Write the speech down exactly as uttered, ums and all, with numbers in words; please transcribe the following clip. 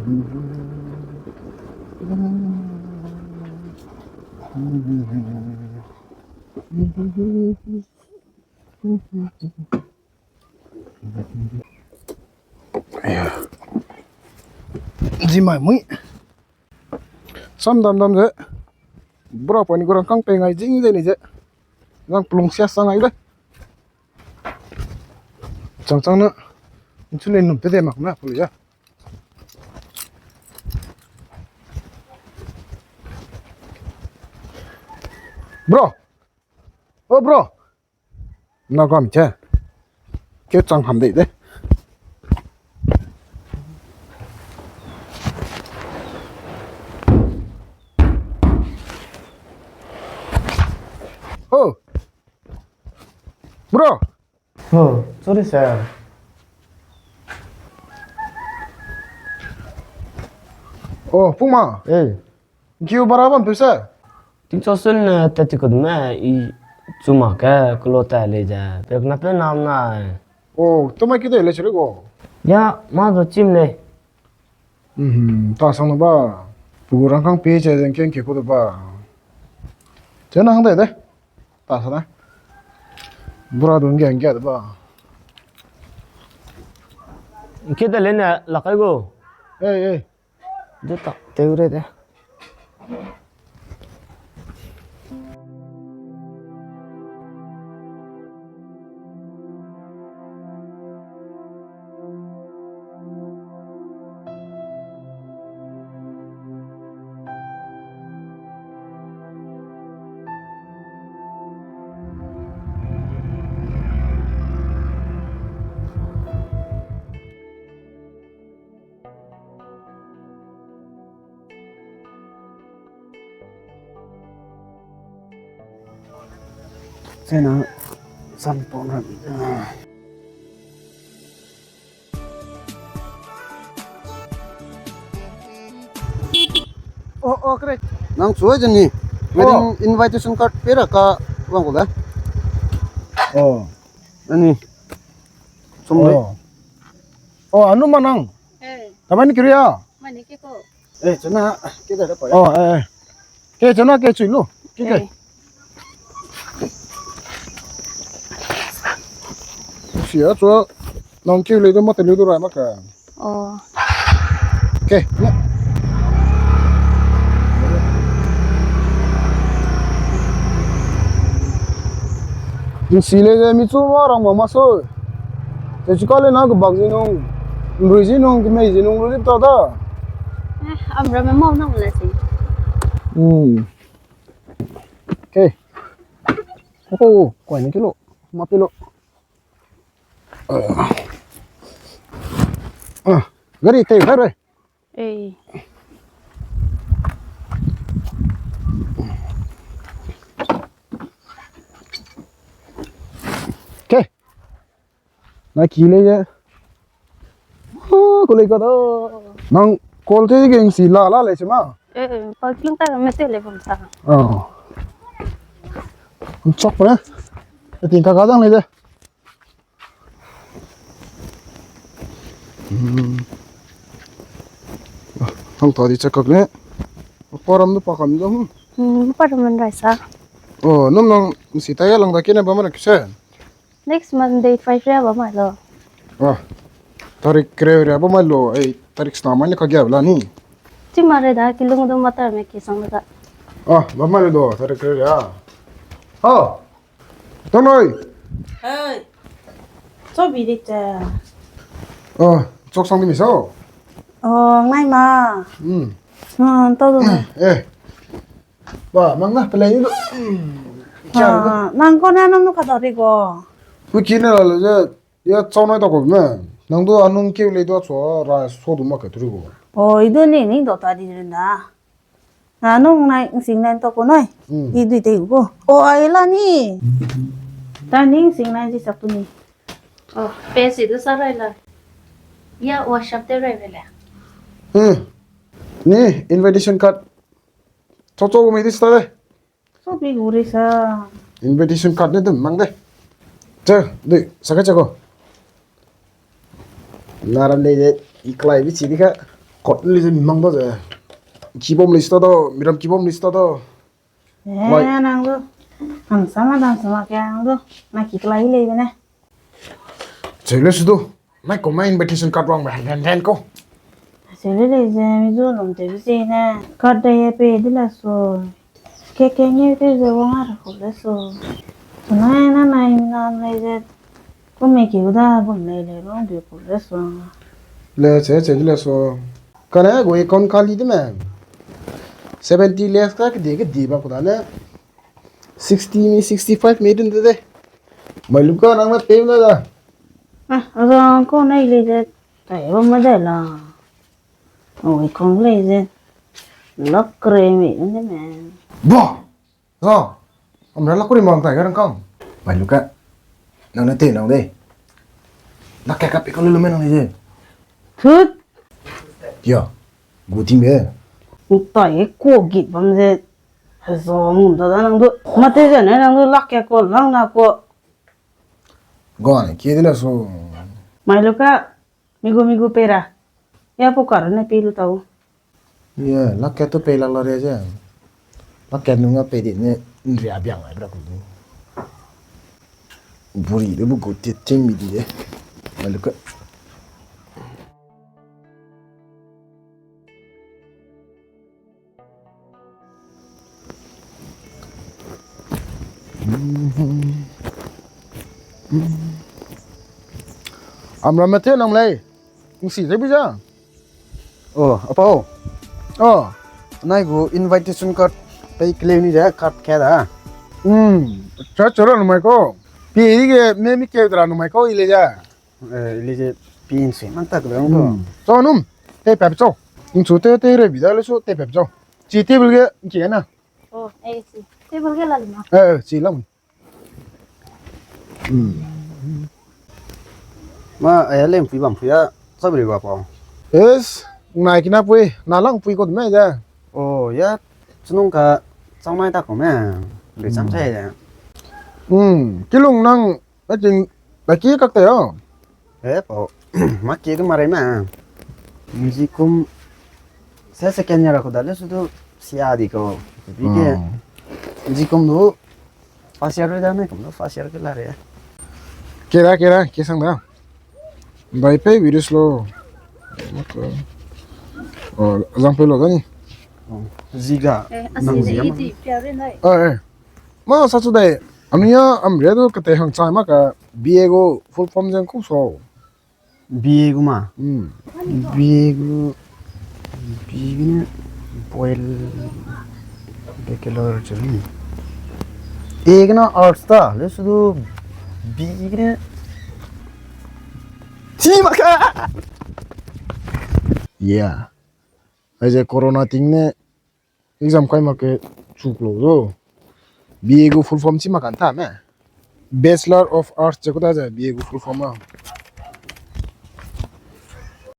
Zi mai mui. Sam dam dam ze. Bura pani gu rangkâng pei ngai zing ze ni ze. Zang pelung sia sang ngai de. Chang chang na. Nchu le num te de mak na pulu ya. Bro. Oh, bro. Na gam che. Keu chang ham dei de. Oh. Bro. Oh, sorry, sir. Oh, Puma. Eh. Kiu bara bam pese. Ting cho sun ne tati kut me i chuma ke kulo ta le ja. Pek na pe nam na. Oh, to mai ki de le chiri go. Ya, ma do chim le. Mhm, ta sang na ba. Pu rangkâng pe che zeng ken ke ko do ba. Che na hang de de. Ta sa na. Bura dun ge ge de ba. Ke de le ne la kai go. Eh, eh. De tak teu re de. Zena, san pau na. Oh, oh, correct. Nang chua jeni. Oh. Wedding invitation card pera ka wang ko da. Oh. Ani. Sum le. Oh. Oh, anu ma nang. Eh. Tamani kiriya. Mani ke ko. Eh, chuna, ke da pa. Oh, eh, eh. Ke chuna ke chui lu. Ke ke. Eh. Sia chua nang ke le do ma te le do ra ma ka. Oh. Ke. Nsi le de mi chu ma rang ma ma so. Te chu ka le na ke bak zi nung. Nrui zi nung, ke mei zi nung lu lip ta da. Eh, am ra me mau nang le si. Hmm. Ke. Ko, ko, ko ni kilo. Ma pilo. Ah, gari tei, gari. Eh. Ke. Na ki le ye. Ah, ko le ka da. Nang kol te geng si la la le chima. Eh, eh, pa klung ta me te le bam ta. Ah. Chok pa ne. Te ting ka ka dang le de. Hmm. Ah, hang ta di chakak ne. Param du pakam du. Hmm, param man rai sa. Oh, num nang si ta ya lang da kene ba mana kise. Next month date five ria ba mai lo. Ah. Tarik kre ria ba mai lo. Eh, tarik sna mai ne ka gya la ni. Chima re da kilung du matar me ki sang da. Ah, ba mai lo tarik kre ria. Ah. Tonoi. Hei. Chobi di te. Oh, chok sang di mi so. Oh, ngai ma. Hmm. Hmm, to du. Eh. Ba, mang na pelei ni. Hmm. Ah, nang ko na nang nu ka da ri go. Ku ki na la le je, ya chau nai ta ko me. Nang du anung keu le du chua ra so du ma ka tu ri go. Oh, i du ni ni do ta di ren da. Na nung nai nsing nai to ko nai. Hmm. I dui te ko. O ai la ni. Ta ni nsing nai ji sak tu ni. Oh, pe si du sa rai la. Ya WhatsApp te rai le. Hmm. Ni invitation card. Cho cho me di sta de. So bi gu ri sa. Invitation card ne dum mang de. Che, de, sa ka che ko. Naram de de, i klai bi chi di ka. Kot le ze mi mang da ze. Kibom lei sta da, miram kibom lei sta da. Eh, nang du. Ang sama dang sama ke ang du. Na ki kelai lei bene. Cheu le su du. Nai ko mai invitation card wang be han han ko. Cheu le lei ze mi zu lum te bi se ne. Card da ye pe di la su. Ke ke nge te ze wang a ra ko le su. Su nai na nai na lei ze. Ku me ki da bum lei lei rong de ku le su. Le che che di le su. Kane gu account kali de me. Seventy lakhs ka kedi kedi ba ku da ne. Sixty mi, sixty five mi dun de de. Mai lu ka nang me pei na da. Ah, azang ko nai le de. Tai ba ma de la. Oi kong le ze. Lak kre mi ne me. Ba. Za. Amra lak kre mang tai ga rang kang. Mai lu ka. Nang ne te nang de. Lak ka ka pe ko lu me nang le ze. Tut. Ya. Gu ting be. Ntai ko git bam ze. Zo mum da da nang du. Mate ze ne nang du lak ka ko lang na ko. Ga ne ki de la su. Mai lu ka. Migu migu pei ra. Ya pu kar ne pei lu tau. Ya, lak ka tu pei lak la re ze. Lak ka nunga pei di ne nria biang ai bra ku. Buri de bu gu ti ting mi di de. Mai lu ka. Amra mate nang lei. Ngsi ze bi za. Oh, apau. Oh. Nai gu invitation card pei kleu ni ze card ka da. Hmm. Cha cha ra numai ko. Pi ge me mi ke dra numai ko ile ja. Eh, ile je pin se man tak dong ko. Hmm. Cho num. Te pep cho. Nchu te te re bi da le so te pep cho. Chi table ge nki na. Oh, eh, si. Table ge la le ma. Eh, eh, chi lam. Hmm. Ma, eh, lem pui bam pui ya. Sa bri ba pa. Yes, nai kina pui, na lang pui ko me ja. Oh, ya. Chnung ka chang mai ta ko me. Ri chang sai ja. Hmm, kilung nang Ba king, ba ki kak te o. Eh, pau. Ma ki du ma rei ma. Nzi kum, se second year ko da le su du sia di ko. Bi ke. Hmm. Nzi kum du first year da ne kum du first year ke la rei. Ke ra, ke ra, ke sang da. Bai pe virus lo. Oh, zang pe lo da ni. Oh, ziga. Eh, nang asi ziga ne ma. Idi pia re nai. Ah, eh. Ma sa chu dai, ami a, am re du kete hang chai ma ka B A gu full form zeng ku so. B A gu ma? Hmm. B A gu, B A gu ne boil bachelor chu ni. A gu na arts ta, le su du B gu ne. Chi ma ka! Yeah. Aize corona ting ne Exam kai mak ke chuk lo du. B A gu full form chi mak kan ta me. Bachelor of Arts che ku da ze B A gu full form a.